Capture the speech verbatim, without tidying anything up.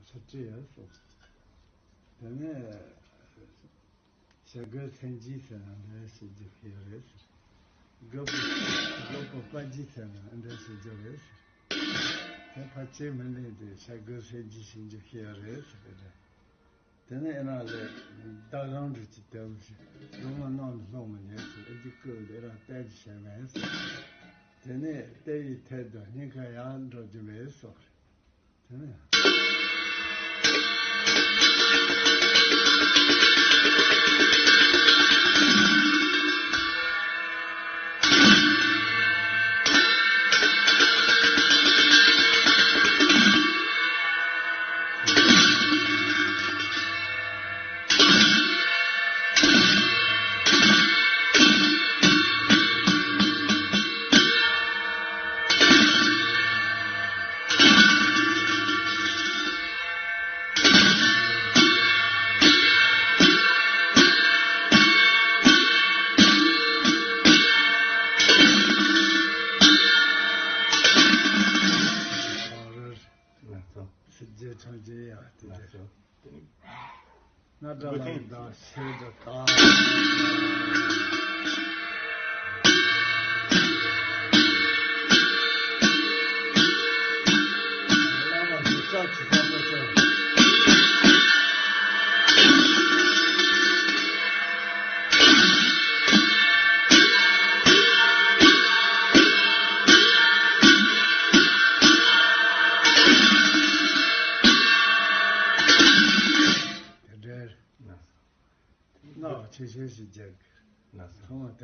ཆུ་བྲིས་ཡོད་སོང་། དེ་ནས་བྱ་རྒོད་སེན་རྗེས་ཟེར་ན་འདི་འདྲ་ཞིག་རྒྱུགས་ཡོད་རེད། རྒོད་པོ་རྒོད་པོ་དཔའ་རྗེས་ཟེར་ན་འདི་འདྲ་ཞིག་རྒྱུགས་རེད། དེ་ཕལ་ཆེར་མི་ལེན་དེ་བྱ་རྒོད་སེན་རྗེས་ཞིག་རྒྱུགས་ཡོད་རེད་ཟེར་གི་རེད། དེ་ནས་ཨེ་ན་ལས་བདག་རང་འདྲ་ཅིག་དེ་མོ་ཞིག་སྒྲོལ་མ་གནམ་ལྷོང་མི་ཉན་ཟེར། ཨེ་ཅིག་སྐུ་འདི་རང་བལྟས་ཀྱི་བྱས་མེད་ཟེར། དེ་ནས་བལྟས་ཡི་ཐད་དུ་སྙིང་ཁ་ཡར་འགྲོ་རྒྱུ་མེད་སོགས་རེད། དེ་ནས། ལགས་སོ། སྲིད་རྒྱལ་ཆོས་རྒྱལ་ཡ་དེ་ལགས་སོ། དེ་ནི་སྣ་སྒྲ་ལ་ཡི་དྭགས་ཤེས་སྒྲ་དང་། བླ་མ་གཟུགས་ཅན་ཇི་ལྟ་བོ་ཅན། དེ་འདྲའི་སྣང་བ་ཆེ་ཤོས་ཤིག་རྒྱག་གི། ཐོག་མ་དེ།